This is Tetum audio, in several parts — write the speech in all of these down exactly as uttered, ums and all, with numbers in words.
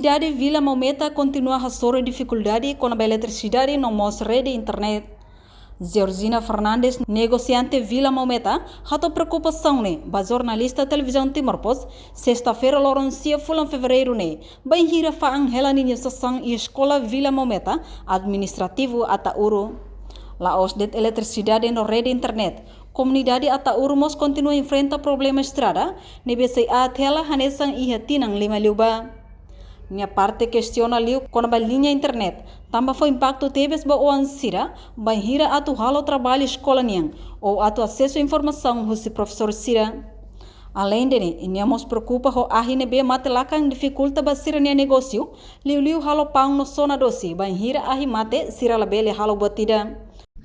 Cidade Vila Maumeta kontinua hasoru difikuldade kona-ba eletrisidade no mós rede internet. Georgina Fernandes, negosiante Vila Maumeta, hato'o preokupasaun ne'e ba jornalista Televizaun Timor Post, sesta-feira loron sia fulan Fevereiru ne'e, bainhira fa'an hela ninia sasán iha eskola Vila Maumeta, administrativu Ataúru. La'ós de'it eletrisidade no rede internet, komunidade Ataúru mós kontinua enfrenta problema estrada, ne'ebé sei aat hela hanesan iha tinan lima liubá. Nia parte kestiona liu kona-ba liña internet, tanba fó impaktu tebes ba oan sira, bainhira atu halo traballu eskola nian, ou atu asesu informasaun husi profesór sira. Aleinde ne'e, nia mós preokupa ho ahi ne'ebé mate lakan difikulta ba sira-nia negósiu, liuliu halo paun no sona dose, bainhira ahi mate sira labele halo buat ida.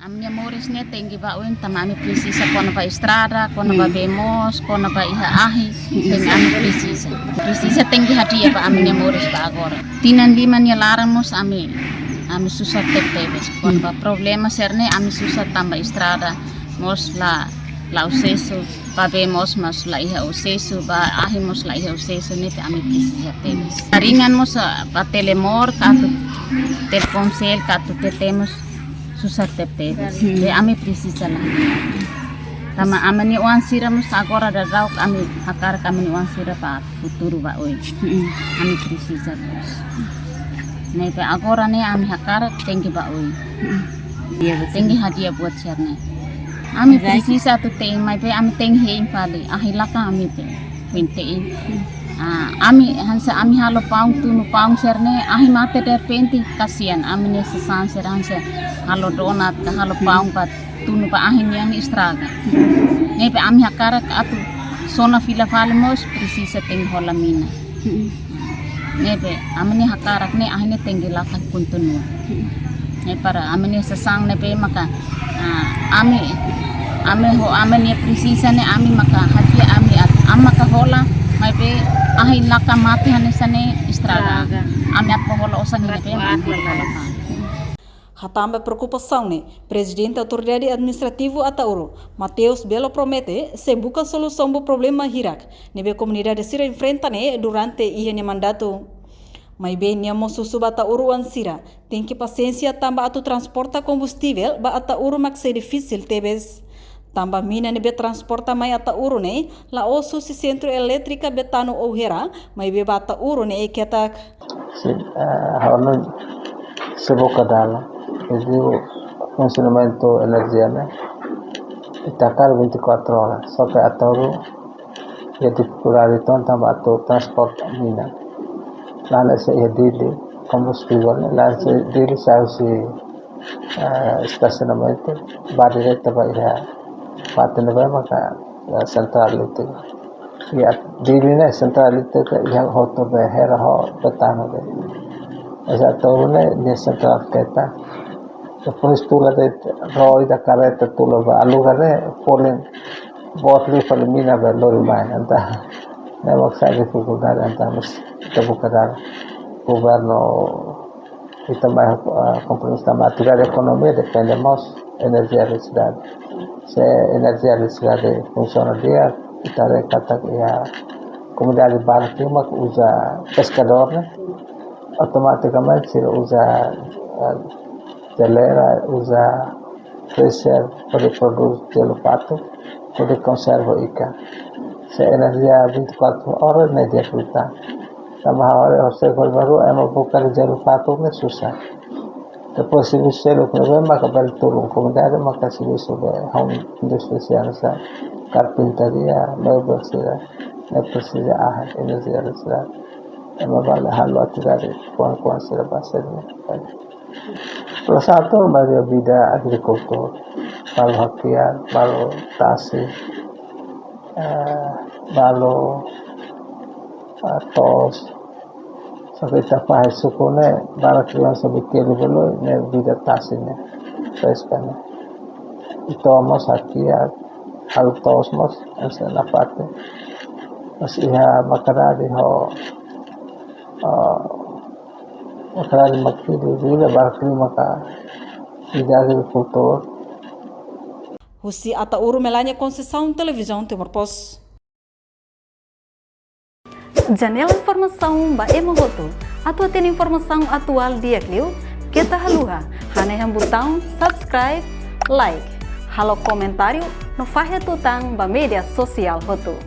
Ami-nia moris ne'e tenke ba oin tanba ami presiza kona-ba estrada, kona-ba bee moos, kona-ba iha ahi, tenke ami presiza. Presiza tenke hadi'a ba ami-nia moris ba agora. Tinan lima nia laran mós ami, ami susar tebetebes. Kona-ba problema sira-ne'e ami susar tanba estrada mós la, la'o sesu, ba bee moos mós la iha asesu, ba ahi mós la iha asesu, ne'ebé ami presiza tebes. Jaringan mós, ah, ba Telemor ka atu Telkomsel ka atu T T mós susar tebetebes. Be ami presiza la. Tanba ami-nia oan sira mós agora daudaun ami hakarak ami-nia oan sira ba futuru ba oin. Ami presiza mós. Ne'ebé agora ne'e ami hakarak tenke ba oin. Tenke hadi'a buat sira-ne'e. Ami presiza atu te'in, maibé ami tenke hein fali. Ahi lakan ami be foin te'in. Ah, ami hanesan ami halo paun, tunu paun sira-ne'e, ahi mate derrepente, kasian, ami-nia sasán sira hanesan halo donat ka halo paun ba tunu ba ahi nian estraga. Ne'ebé ami hakarak atu sona fila fali mós presiza tenke hola mina. Ne'ebé ami-nia hakarak ne'e ahi ne'e tenke lakan kontinua. Ne'e para ami-nia sasán ne'ebé maka, ah, ami, ami ho ami-nia presiza ne'e ami maka hadi'a ami atu, ami maka hola, maibé ahi lakan mate hanesan ne'e estraga. Estraga. Ami atu hola osan ne'ebé maka hola. Hatán ba preokupasaun ne'e, Prezidente Autoridade Administrativu Ataúru, Mateus Belo promete sei buka solusaun ba problema hirak ne'ebé komunidade sira enfrenta ne'e durante iha nia mandatu. Maibé nia mós husu ba Ataúru oan sira, tenke pasiénsia tanba atu transporta kombustivel ba Ataúru mak sei difisil tebes. Tanba mina ne'ebé transporta mai Ataúru ne'e, la'ós husi sentru elétrika Betano ou Hera, maibé ba Ataúru ne'e ketak. Sin, ah, ha'u hanoin sei buka dalan. Jadi, funsionamentu enerjia ne'e, ita hakarak vinte e quatro horas. Só ke Ataúru, jadi kurari ton tanba atu transporta mina. Lae, se iha Dili, kombustivel ne'e, lae, se Dili sai husi, ah, estasionamentu, ba direta ba iha parte ne'ebé maka, ah, sentrál elétrika. Iha Dili ne'e sentrál elétrika iha hotu be, Hera ho Betano be. Esa Ataúru ne'e, ne'e sentrál ketak. Depois tula de'it, ró ida karreta tula ba, aluga ne'e, folin boot liu fali mina be lori mai. Entaun ne'e mak sai difikuldade, entaun mós ita buka dalan. Governu ita mai, ah, kompromisu tanba atividade ekonomia depende mós enerjia eletrisidade. Se enerjia eletrisidade funsiona di'ak, ita haree katak iha komunidade barak liu mak uza peskadór ne'e, automatikamente sira uza, ah, jeleira, uza freezer hodi prodús jelu patuk, hodi konserva ikan. Se enerjia vinte e quatro horas ne'e di'ak liután. Tanba ha'u haree horiseik ba rua ema buka jelu patuk ne'e susar. Depois servisu seluk ne'ebé maka bele tulun komunidade maka servisu be home indústria sira hanesan karpintaria, mebel sira, ne'e presiza ahi, enerjia sira. Ema bele halo atividade kuan-kuan sira ba sira-ne'e. Plus atu maioria vida agrikultura, balu hakiak, balu tasi, eh, balu, eh, to'os. Só ke ita fahe suku ne'e, barak liu só be keli bolu ne'e vida tasi ne'e, freska ne'e. Ita mós hakiak, halo to'os mós, esa nafatin. Mas iha Makarari ho, eh, Makarari mak vida, vida barak liu maka vida agrikultura. Husi Ataúru, Melania Conceição, Televizaun Timor Post. Janela informasaun ba ema hotu. Atu hatene informasaun atuál di'ak liu, keta haluha hanehan butaun subscribe, like, halo komentáriu no fahe tutan ba média sosiál hotu.